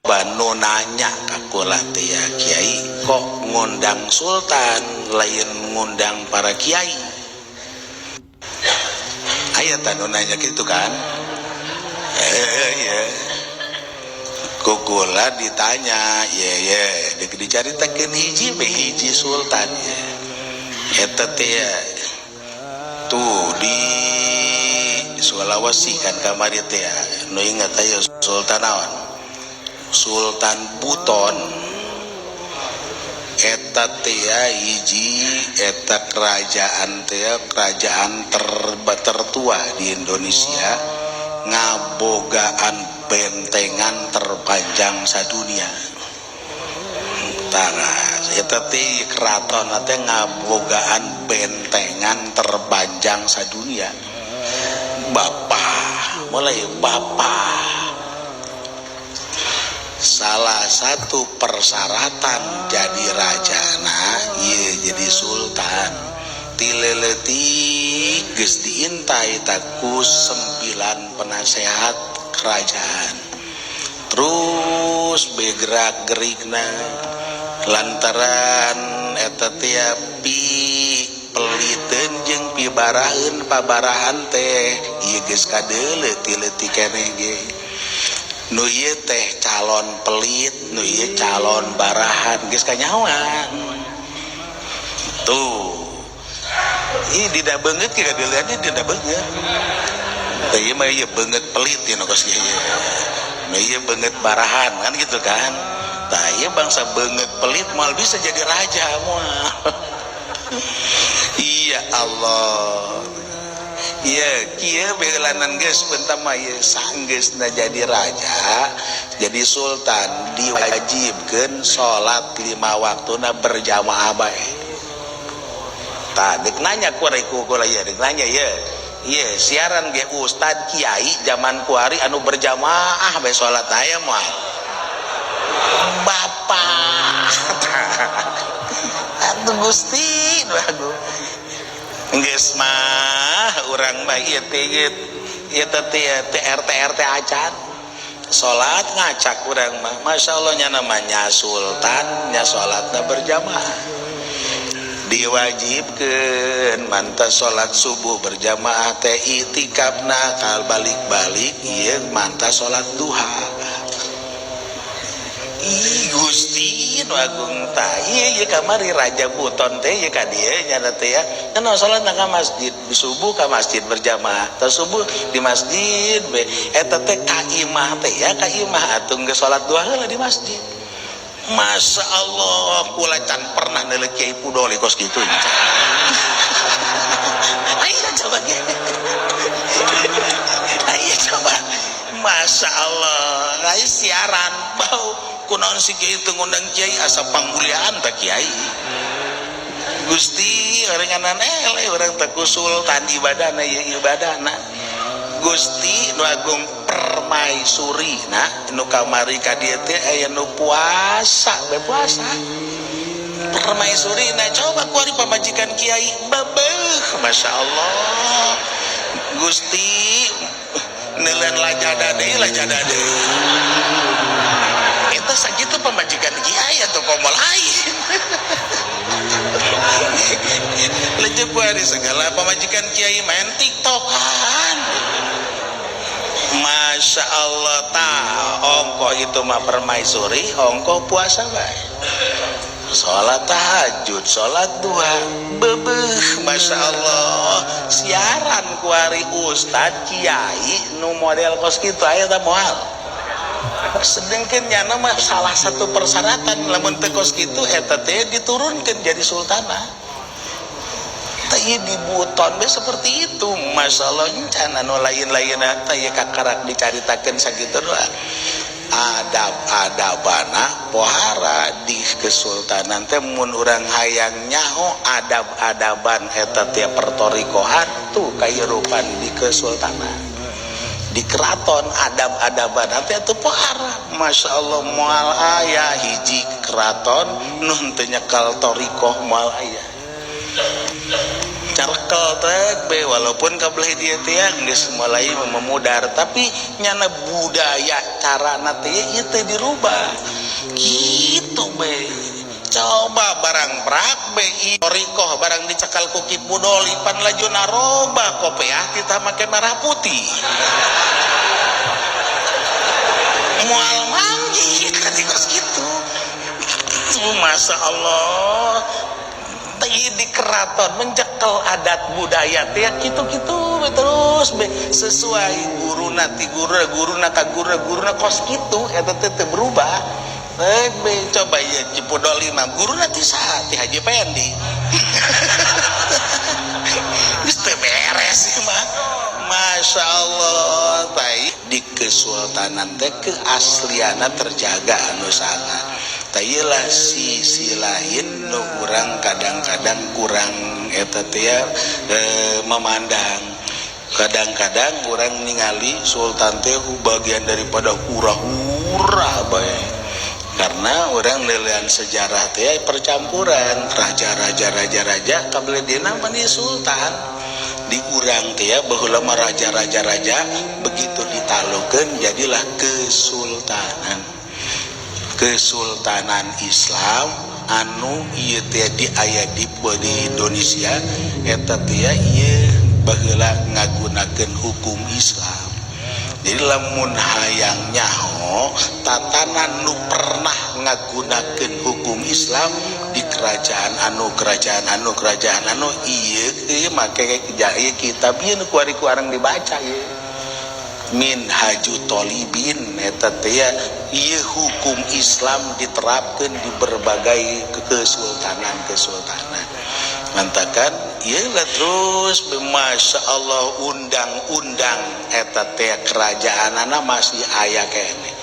Nu nanya ka kula teh ya, "Kiai, kok ngundang sultan, lain ngundang para kiai?" Aya tah nu nanya gitu kan? Eh ya, ku kula ditanya ye ye dicaritakeun hiji be hiji sultan ya, eta teh ya, tuh di Sulawesi kan kamari teh ya, nu ingat ayo Sultan naon, Sultan Buton. Eta teh ya, hiji eta kerajaan teh ya, kerajaan tertua di Indonesia, ngabogaan bentengan terpanjang sadunia. Tara eta teh keraton teh ngabogaan bentengan terpanjang sadunia. Bapak mulai bapak, salah satu persyaratan jadi raja, nah iya, jadi sultan, ti leutik geus diintai ku sembilan penasehat kerajaan. Terus begerak gerikna lantaran eta teh pi peliteun jeung pibaraheun pabarahan teh ieu geus kadeuleu ti leutik keneh ge, nu ieu teh calon pelit, nu ieu calon barahan, geus kanyahoan tuh. Ih, dina beungeut ge kadeuleunnya, dina beungeut teh ieu mah, ieu beungeut pelit ya, nu kos ieu, nu ieu beungeut barahan kan gitu kan. Tah, ieu bangsa beungeut pelit moal bisa jadi raja, moal. Iya Allah. Iya, kieu beulanan geus bentar mah ieu sanggeusna jadi raja, jadi sultan, diwajibkeun salat lima waktuna berjamaah bae. Tah, dek nanya ku ku kula ieu, dek nanya ieu. Iya, siaran ge ustad kiai zaman kuari anu berjamaah bae salat aya moal? Bapak. Atuh Gusti, aduh. Geus mah urang mah ieu teh ieu ieu teh teh RT RT acan. Salat ngacak urang mah. Masya Allah, nya namanya sultan nya salatna berjamaah. Diwajibkeun mantap salat subuh berjamaah teh, itikafna kal balik-balik ieu mantap salat duha. Ih, Gusti nu agung, tah ieu ieu kamari Raja Buton teh ieu ka dieu nya teh ya. Kan salat ka masjid, subuh ka masjid berjamaah. Tah, subuh di masjid be eta teh ka imah teh ya, ka imah atuh geus salat duha heula di masjid. Masya Allah, kula can pernah neuleuk Kiai Pudoli kos kitu. Ayo coba ge. Ayo coba. Masya Allah, ayo siaran bau kunaon si kiai teu ngundang kiai, asa pangmuliaan teh kiai. Gusti oranganan eleh urang teh ku sultan ibadahna ieu ibadahna. Gusti nu agung, permaisuri nah nu kamari ka dieu teh aya nu puasa be puasa. Permaisuri nah, coba kuari pamajikan kiai babeuh, Masya Allah. Gusti neuleun lajada deui, lajada deui. Eta sakitu pamajikan kiai atau komo lain. Lanjut kuari segala pamajikan kiai main TikTokan. Masya Allah, tah ongko itu mah permaisuri ongko puasa bae. Sholat tahajud, sholat duha, bebeh, Masya Allah. Siaran kuari ustad kiai nu model kos kitu aya tah moal? Sedengkeun nyana mah salah satu persyaratan lamun teu kos kitu eta teh diturunkeun jadi sultana. Tah, ieu di Buton be seperti itu. Masya Allah, can anu lain-lainna teh ieu kakarak dicaritakeun sakitu doang. Adab-adabana pohara di kesultanan teh, mun urang hayang nyaho adab-adaban eta teh pertorikohan tuh kahirupan di kesultanan, di keraton, adab-adaban teh atuh pohara. Masya Allah, moal aya hiji keraton nu henteu nyekel torikoh, moal aya. Carkel teh be walaupun kabelah dieu teh geus mulai memudar, tapi nyana budaya. Carana teh ieu teh dirubah kitu be. Coba barang prak be thoriqoh barang dicekal ku Ki Pudoli pan laju narobah kopiah kita make merah putih. Moal manggih kos kitu. Masya Allah, di keraton mencekel adat budaya teh kitu-kitu terus be sesuai guruna ti guru guruna ka guru guruna kos kitu eta teh teu berubah. Be coba ya Ki Pudoli mah guruna ti saha? Ti Haji Pendi. Geus teu beres mah. Masya Allah, tai di kesultanan teh keasliana terjaga anu sangat. Tailah sisi lain nu urang kadang-kadang kurang eta teh ya, memandang. Kadang-kadang urang ningali sultan teh bagian daripada hura-hura bae. Karena orang nilaian sejarah teh percampuran raja-raja raja-raja kabeh dina mah sultan. Di urang teh ya baheula mah raja-raja raja begitu ditalukeun jadilah kesultanan. Kesultanan Islam anu ieu teh di aya di Indonesia eta teh ieu baheula ngagunakeun hukum Islam. Jadi lamun hayang nyaho tatanan nu pernah ngagunakeun hukum Islam di kerajaan anu kerajaan anu kerajaan anu ieu ieu make ieu kitab ieu nu kuari ku arang dibaca ieu. Minhajut Thalibin eta teh ieu hukum Islam diterapkeun di berbagai kesultanan-kesultanan. Mantakan ieu lah terus Masya Allah undang-undang eta teh kerajaanana masih aya keneh.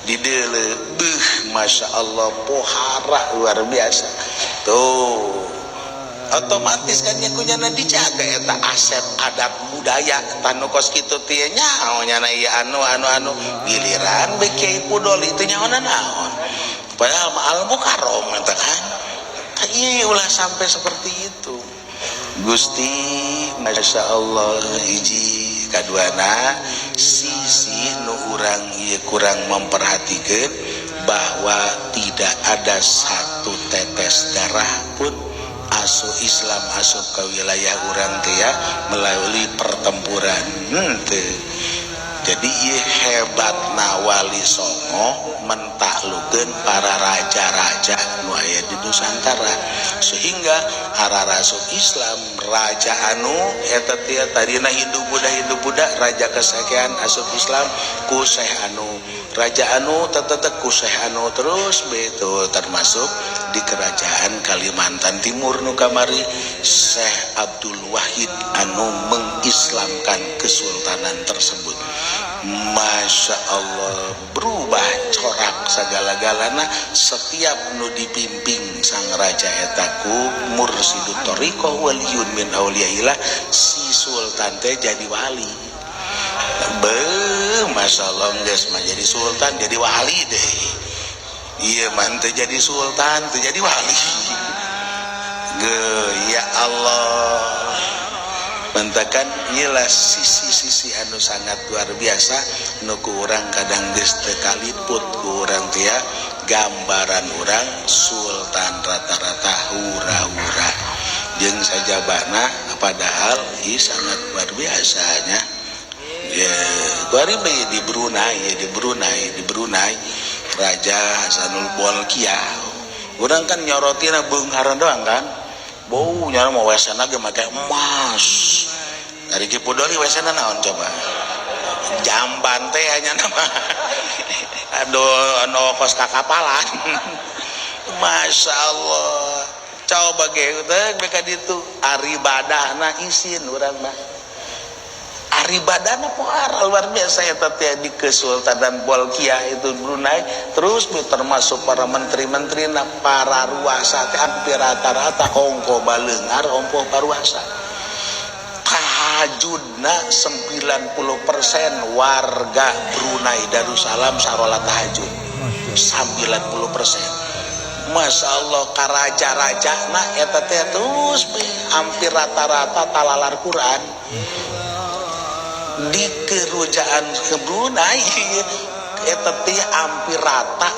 Di deuleu beuh Masya Allah pohara luar biasa. Tuh otomatis kan nya kunyana dijaga eta aset adat budaya tanu kos kitu teh nyaho nyana ieu anu anu anu giliran be Kiai Pudoli teh nyaho naon. Padahal mah al mukarrom eta kan. Iya ulah sampai seperti itu. Gusti Masya Allah hiji kaduana sisi nu urang ieu kurang memperhatikan bahwa tidak ada satu tetes darah pun asup Islam asup ke wilayah urang teh ya melalui pertempuran. Teu. Jadi ieu hebatna Wali Songo mentaklukeun para raja-raja nu aya di Nusantara sehingga ararasup Islam raja anu eta teh tadina Hindu Buddha Hindu Buddha raja kesekian asup Islam ku Syekh anu raja anu tetep ku Syekh anu terus betul termasuk di kerajaan Kalimantan Timur nu kamari Syekh Abdul Wahid anu mengislamkan kesultanan tersebut. Masya Allah berubah corak segala-galana setiap nu dipimpin sang raja etaku mursidut thoriqoh waliyun min auliyaillah si sultan teh jadi wali. Be, Masya Allah geus mah jadi sultan jadi wali deh. Iya mah teu jadi sultan teu jadi wali. Ge ya Allah. Mentakan ialah sisi-sisi anu sangat luar biasa nu ku urang kadang geus teu kaliput ku urang teh ya gambaran urang sultan rata-rata hura-hura jeung sajabana padahal ieu sangat luar biasanya. Ya, kuari bae di Brunei ya, di Brunei, di Brunei Raja Hasanul Bolkiah. Urang kan nyorotina beungharan doang kan. Bau nyara mau WC-na ge make emas. Dari Ki Pudoli WC-na naon coba? Jamban teh nya nama. Aduh, anu kos kakapalan. Masya Allah. Coba ge teh beka ditu ari badahna isin urang mah. Ari badana pohara luar biasa eta teh di Kesultanan Bolkiah itu Brunei terus termasuk para menteri-menteri na para ruasa teh hampir rata-rata ongko baleungar ongko paruasa. Tahajudna 90% warga Brunei Darussalam sarolat tahajud. 90%. Masya Allah karaja-raja na eta teh terus hampir rata-rata talalar Quran. Di kerajaan ke Brunei Eta teh hampir rata.